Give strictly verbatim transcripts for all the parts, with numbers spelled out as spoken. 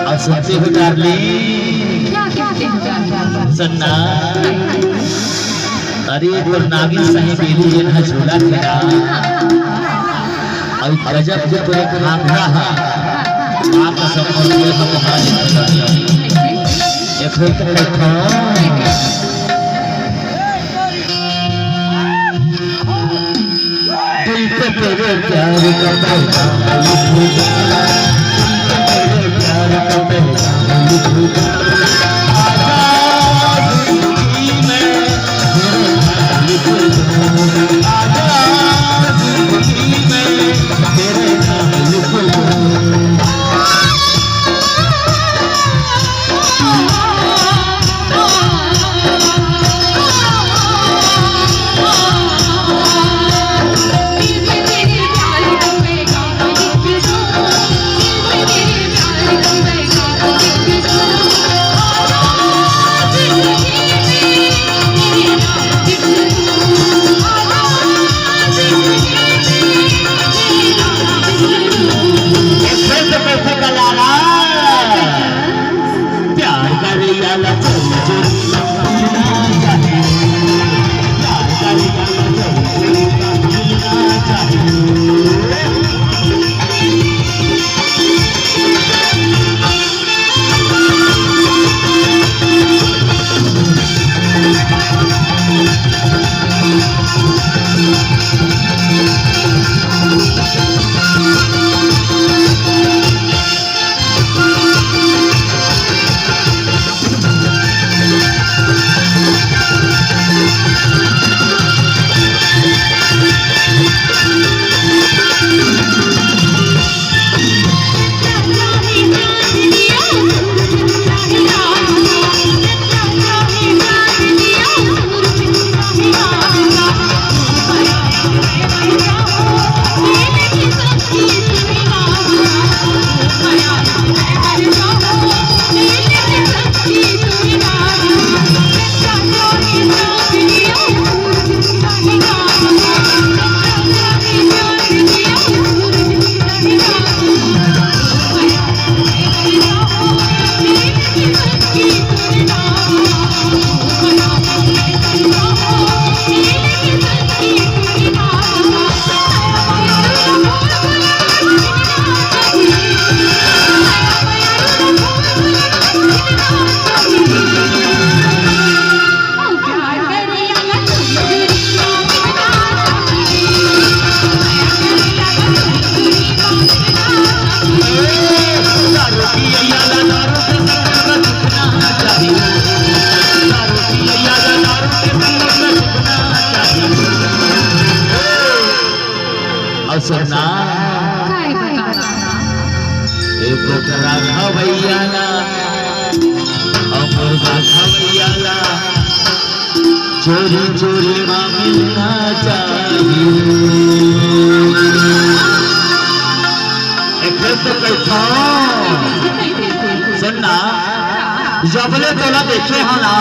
अब सुनते हो डार्लिंग? क्या कहते हो डार्लिंग? सुनना। अरे, तोर नागिन सही बेली जेन ह झूला खेला। अउ गजब के तोर घाघरा ह। माँ कसम, मोर दिल ह मोहा ले। एक बेर तो देखो। दिल पे तेरे प्यार का पैगाम लिखूंगा, दिल पे तेरे प्यार का पैगाम लिखूंगा। आजा जिंदगी में तेरे नाम लिखूंगा, आजा जिंदगी में तेरे नाम लिखूंगा। प्यार करे वाला चोरी चोरी समझना चाहिए। प्यार करे वाला चोरी चोरी समझना चाहिए। सुनना, काय बता? ए बोकरा खवैया ला, अउ मुर्गा खवैया ला, चोरी चोरी मा मिलना चाहिए। एखरे तो कहिथंव। सुनना, जबले तोला देखे हंव ना,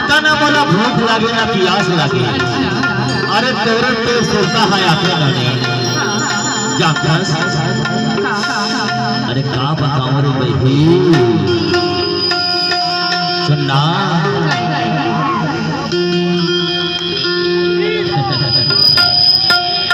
त ना मोला भूख लागे ना पियास लागे। अरे तोरे तो सुरता हे आके नोनी। जानथस? अरे का बतावंव रे बहिनी,